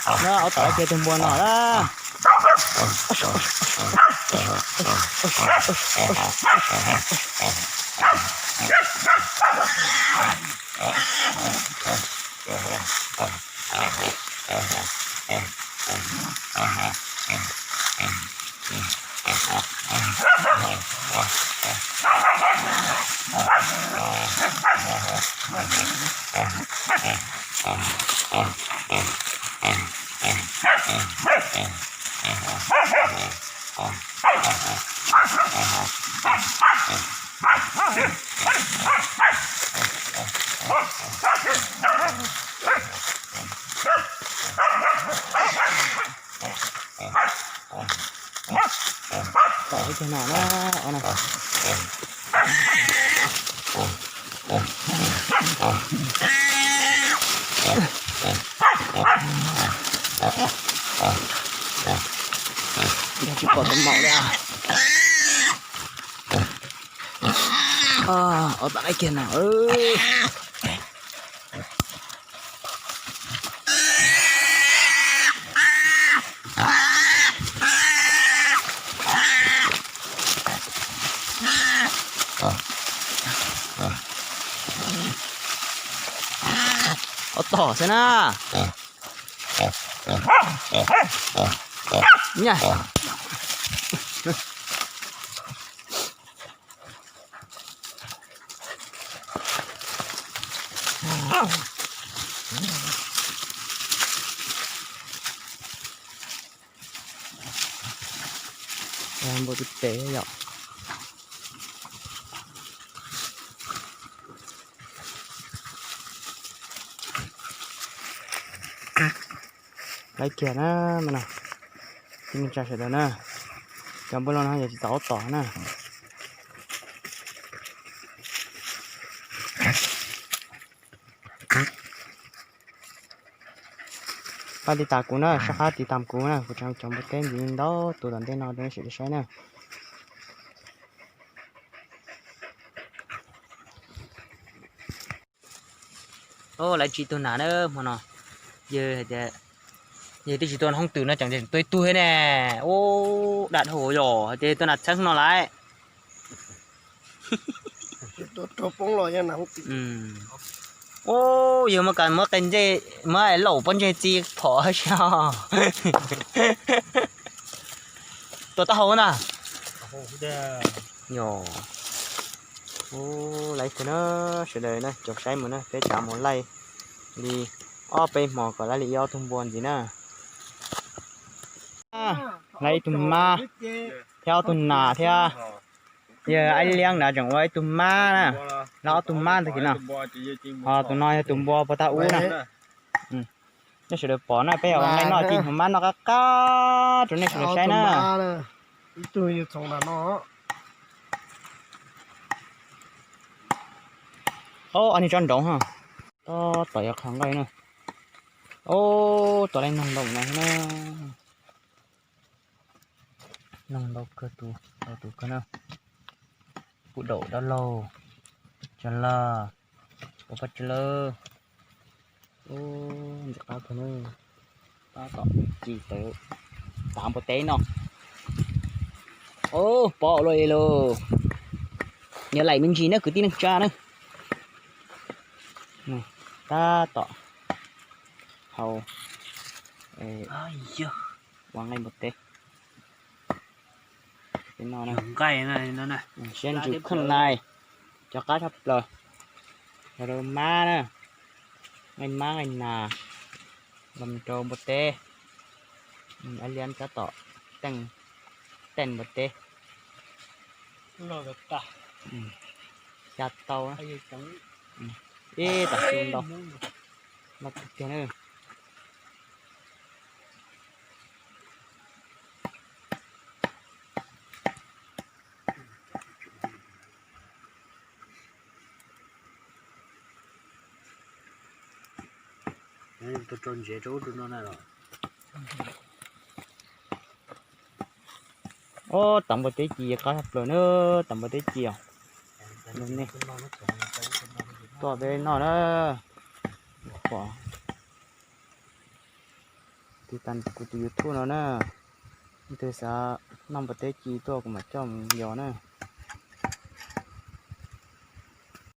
Ob tom kiag tus npua no lawm. Tom ib tug no na, ob no. Yog tsis pom tus maum li. Ob tom ib kiag no. Ob tom xwb na. Nyaj. Npua tus tes yom. Laiv kiag na, me no. Tij neej tsa sawv daws na, cov npua loj no yog tsis tau ob tom na. Pab tiv tam kuv na, sab qab tiv tam kuv na, kuv tseem cov npua teb ntxiv ntau tus tom ntej no rau nej sawv daws saib na. Lawv tsis tus nas na hmo no, yog hais tias yog twb tsis tua hoob twm no tseem tua ib tug ne. Ub, dam dhau yom, hais tias tua nas txheeb no lawm. Ub, yog muab kas muab qe ntsej, muab laum pob ntseg txi phom si. Tua taub hau na. Yog. Ub, laiv kiag na, sawv daws na, cov saib mus na, peb tsav mus laij li ob peb hmo kom laij li ib ob tug npua ntxiv na. Laij ib tug mab thiab ob tug nas thiab. Yog Aib Liab na tseem ua ib tug mab na, laij ob tug mab ntag kis no. Ho tus no yog tus npua puag tag ub na. Nej sawv daws pom na, peb ua nqaij noj ci hnyuv mab noj qab qab rau nej sawv daws saib na. Ob niag tsob nroov ho. Tab tom yuav qhov nqaij na. Ub, tua lej noog ntau no na. Noog ntau kawg tus, ntau tus kawg na. Kuj daum dab laug, cov laj, ua paj tsi lawm. Ub, ntxim qab kawg na. Tab tom ci tawv tav npua teb no. Ub, pom luaj li lauj. Nyob laim me ntsis na kwv tij neej tsa na. Tab tom hau ua nqaij npua teb. Siab ntsws kheej na, cov qab tshaj plaws, yog rau mab na, nqaij mab nqaij nas, los rau npua teb, Aib Liab tab tom teej npua teb. Xya tau, ib tam su ntau, loj tiag tiag na. Ub, tam npua teb ci qab tshaj plaws na, tam npua teb ci os. Tuaj peb noj na. Pom. Tiv tas kuv tus YouTube no na, leej twg xav noj npua teb ci tuaj kuv mam coj mus yos na.